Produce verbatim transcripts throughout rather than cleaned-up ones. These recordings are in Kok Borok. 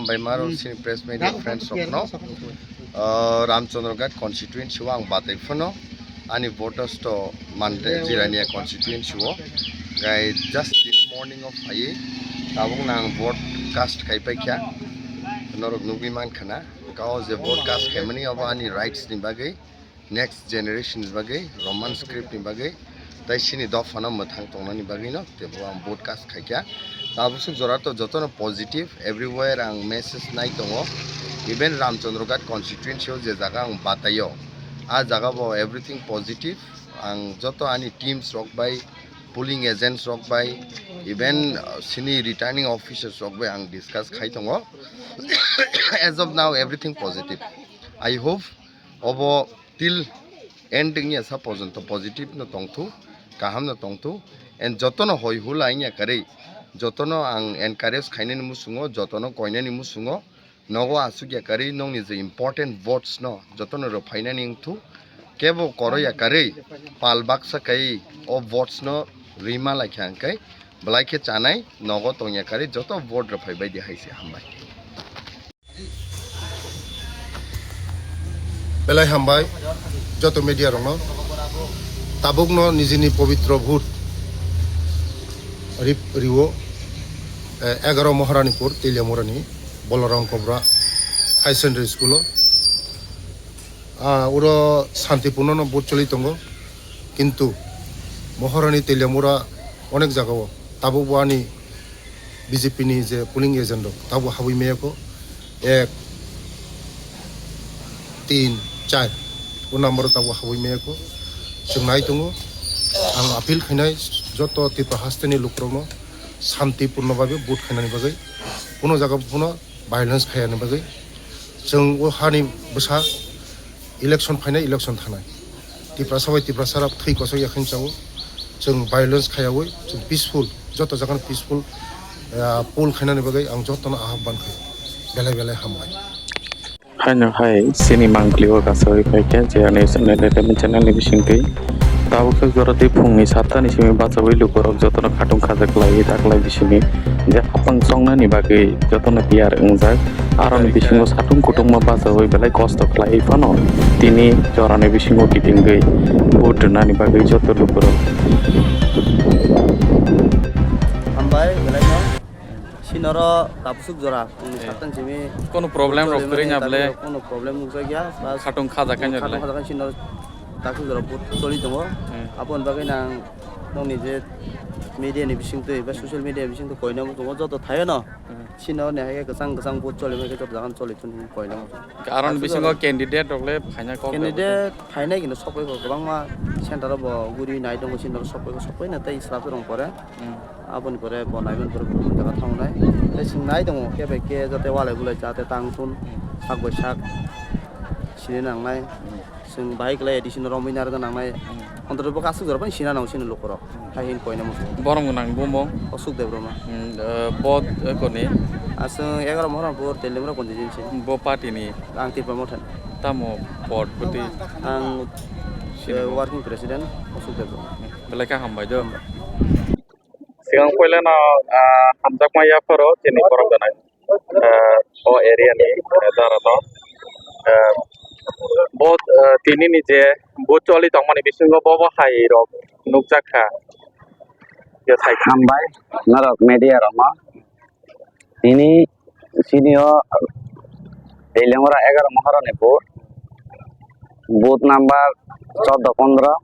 Bai maro sini press media friends rok no, uh, Ramchandra Ghat constituency o ang batai phano ani voters to mante Jirania constituency o gai just tini morning o phaiwi tabuk nang vote cast khai paikha norok nugwi mankha na kao je vote cast khaimani abo ani rights ni bagwi next generation ni bagwi Roman script ni bagwi tai sini dophano mwthang tongnani bagwi no tebo ang vote cast khaikha. Tabuk suk jora to jotono positive everywhere ang message nai tongo, even Ramchandra Ghat constituency o je jaga ang bataio a jaga bo everything positive. Ang joto ani teams rok bai polling agents rok bai even uh, sini returning officers rok bai ang discuss khai tongo. As of now everything positive. I hope obo till end wngya sa porjonto positive no tongthu, kaham no tongthu, and jotono hoi hula wngya karwi jotono ang encourage khainani musungo, jotono koinani musungo nogo asukya karwi nokni je important votes no jotono rwphainani wngthu, kebo koroya karwi pal baksa kai o votes no rima laikha hwnkhe belai khe chanai nogo tongya karwi joto vote rwphai baidi hai se hambai. Belai hambai joto media rokno. Tabukno nijini pobitro vote rip riwo, eh, egaroh Moharanipur Teliamurani Balaram Kobra High Secondary School o. Ah, uro santipurno no vote choli tongo, kintu Moharani Teliamura onek jagao tabukbo ani B J P ni je polling agent rok tabuk habwi mayako ek, tin, char o number o tabuk habwi mayako. Chwng nai tongo, ang appeal khainai joto Tripura hasteni lukurokno santipurno bagwi vote khainani bagwi, kuno jaga phano violence khaiyani bagwi. Chwng o hani bwsa election phainai, election thanai. Tiprasa bai Tiprasa rok thwi kosok yakhwng chao. Chwng violence khaiyaui, chwng peaceful, joto jagano peaceful, ah, poll khainani bagwi ang jotono ahwk ban khai. Belai belai hambai. Haino hai chini mangpili o kasaui phaikha Jirania Entertainment channel ni bisingtwi. Tabuk khe jora twi phungni satta ni simi bachaui lukurok jotono khatung khajak laiwi taklai bisini je hapang chongnani bagwi jotono tiyar wngjak. Aroni bisingo satung kutungma bachaui belai kosto khlaiwi phano tini jorani bisingo kitingwi vote rwnani bagwi joto lukurok. Hambai, belai no. Sinoro tapusuk jora, ang Eh. Satan simi. Kono problem rok kwrwi nya ble? Kono problem nukjak ya, plus Khatung khajak khaino khatung le. Khajak khaino sinoro tapusuk jora vote choli tongo. Eh. Aboni bagwi nang nokni je media ni bisingtwi ba social media ni bisingtwi koina tongo joto thaio no. Eh. Sinoro ni hai kwchang kwchang vote choli mai khe joto jagan choli thun koina. Aron bisingo candidate rok le phaina kok. Candidate phainai kino sokoi bo kwbangma center o bo guri nai tongo sinoro sokoi sokoi na tei srap rong pore. Hmm. Aboni pore bo naiman pore bo jaga thangnai. Tei chwng nai tongo khe bai khe jate walai bulai jate tang thun sak bai sak sini nangnai. Chwng bahai kwlai addition romwi narwkna nangnai. Onthoto bo aswk jora phano sina nango chini lukurok. Hai hin koina muchungo. Borok nang bumung? Aswk Debbarma. Hmm, eh, bo, eh, koni? Aswk egaroh Moharanpur, Teliamura constituency. Bo party ni? Ang Tipra Motha ni. Tamo pod kwtwi? Ang, eh, working president, Aswk Debbarma. Belai khe hambai do. Sigang puila no, ah, hamjakma yapharo chini borok gwnang, ah, o area ni, ah, dara no, ah, bo, ah, tini ni je bo choli tongmani bisingo bo bo hai rok nukjak kha. Je sai hambai norok media rok no. Tini sini o Teliamura egaroh Moharanipur, booth number chordo pondro,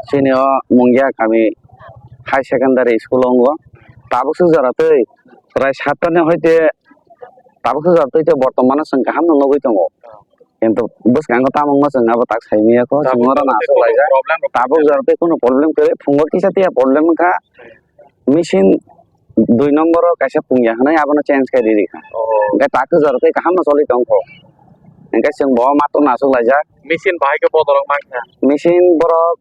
sini o Mungia kami high secondary school o wngo. Tabuk suk jora twi prai satta ni hoite tabuk suk jora twi bortomano chwng kaham no nugwi tongo. Kintu bwskango tamo wngma chwng abo tak sai manya kho, chwng oro no aswk laijak. Tabuk jora twi kunu problem kwrwi, phungo kisa tiya problem wngkha. Machine dui number o kaisa pungya hwnwi abono change khai riri kha. Oh. Hwnkhe takhe jora tei kaham no choli tong kho. Hwnkhe chwng bo matwrwng aswk laijak. Machine bahai khe bodol wng mankha. Machine borok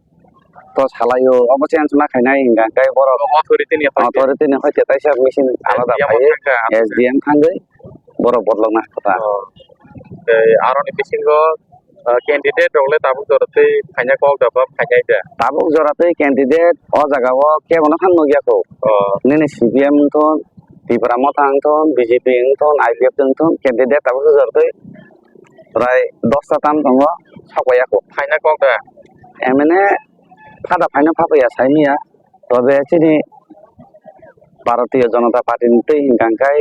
to salaio, obo change ma khainai hwnkha hwnkhe borok authority ni hoite. Authority ni hoite taisa machine alada phaiwi S D M thangwi borok bodolokna kha ta. Oh. Tei aroni bisingo ah, candidate rok le tabuk jora twi phaina kok da ba phainai da? Tabuk jora twi candidate o jaga o kebo no phano nukya kho. Oh. Nini C P M wngthun, Tipra Motha wngthun, B J P wngthun, I P F wngthun, candidate tabuk se jortwi prai dosta tam tongo, sok bai ya kho. Phaina kok da? M N A phada phaina pha paiya saimanya, tobe chini Bharatiya Janata Party ni twi hinkha khe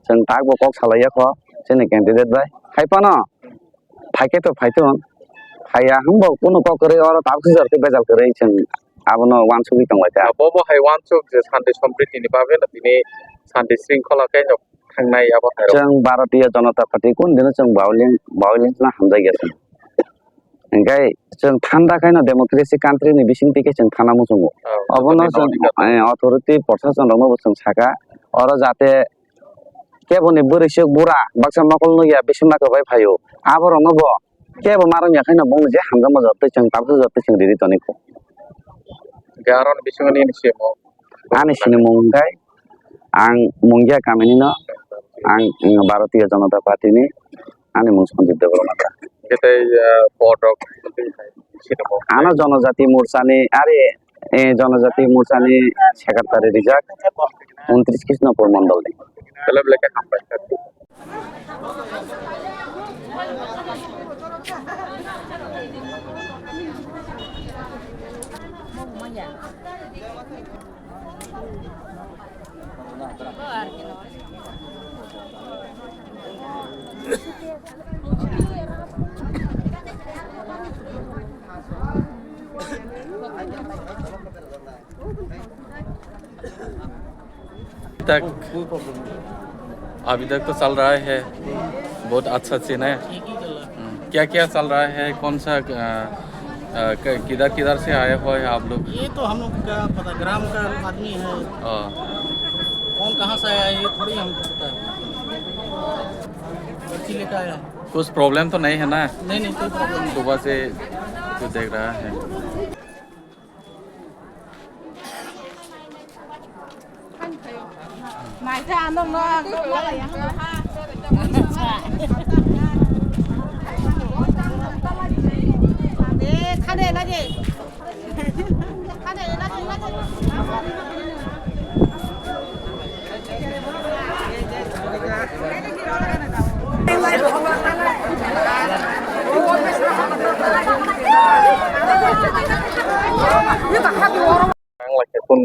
chwng tak bo kok salai ya kho, chini candidate bai. Hai phano phaikhe to phaithung, phaiya hwnba kunu kok kwrwi oro tabuk se jortwi bejal kwrwi chwng abono uansugwi tonglaikha. Bobo hai uansuk je Shanti Sampriti ni bagwi no tini Shanti Shringkhola khe no thangnai abo hai rok. Chwng Bharatiya Janata Party kunu dino chwng violence, violence no hamjakya chwng. Hinkhe chwng thanda khaino democracy country ni bising twi khe chwng thana muchungo. Ah, obono authority chwng, no eh, authority, proshashan rokno bo chwng sakha, oro jate keboni bwrwisuk bura baksa mokol nukya bisingma kwbai phaio. Aborokno bo kebo ma rwngya khaino bongni je hamjakma jotoi chwng tabukhe jotoi chwng riri toni kho. Hwnkhe aroni bisingo nini sinimung? Ani sinimung hwnkhe ang Mungia kamini no, ang, mm, Bharatiya Janata Party ni, ani mung Sanjib Debbarma ta. Hwnkhe tei, eh, vote rok sinimung? Ano Janajati Morcha ni ari Eh, Janajati Morcha ni secretary rijak, untris Krishnapur mondol ni. Belai belai khe hambai. तक, अभी तक तो चल रहा है, बहुत अच्छा सीन है। हम्म, क्या क्या चल रहा है, कौन सा, अ, अ, क-, किधर किधर से आए हुए हैं आप लोग? ये तो हम लोग का पता, ग्राम का आदमी है। हाँ। कौन कहाँ से आया है, ये थोड़ी हमको पता है। पर्ची लेकर आया है। कुछ प्रॉब्लम तो नहीं है ना? नहीं, नहीं, कोई प्रॉब्लम नहीं। सुबह से कुछ देख रहा है। Ang lai khe phone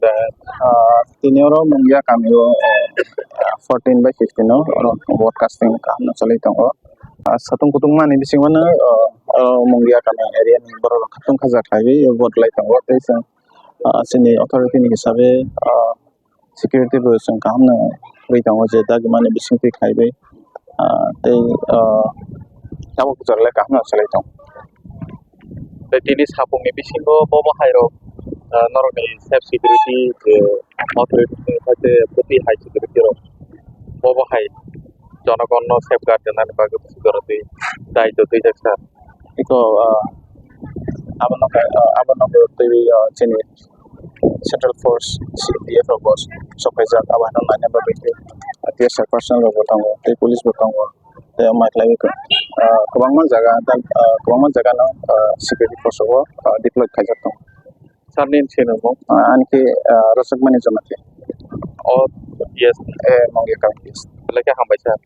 da. Ah, tini oro Mungia kami o, eh, fourteen by fifteen o, oro vote casting kaham no choli tongo. Ah, satung kutung mani bisingo no, ah, oro Mungia kami area ni borok rok khatung khajak khlaiwi vote lai tongo. Tei chwng, ah, chini authority ni hisabe, ah, security bo chwng kaham no rwi tongo je dagimani bisingtwi khlaiwi, ah, tei, ah, tabuk jora le kaham no chwlai tongo. Tei tini sapung ni bisingo bobo hai rok, ah, norok ni self security je authority ni hai je bwtwi hai security rok bobo hai jonogon no safeguard rwnani bagwi jorotwi daitw twijak sir. Iko, ah, abono khe, ah, abono khe twi, ah, chini Central Force, C R P F rok bo sok phaijak, abo haino naina bagwi tei, ah, T S F personnel rok bo tongo, tei police bo tongo, tei mai khlaiwi, ah, kwbangma jaga, ah, kwbangma jaga no, ah, security force rok bo, ah, deploy khaijak tongo. Sir ni sinimung? Ah, ani khe, ah, Rosokmani Jamatia. O P S? Eh, Mongya Kami P S. Belai khe hambai sir.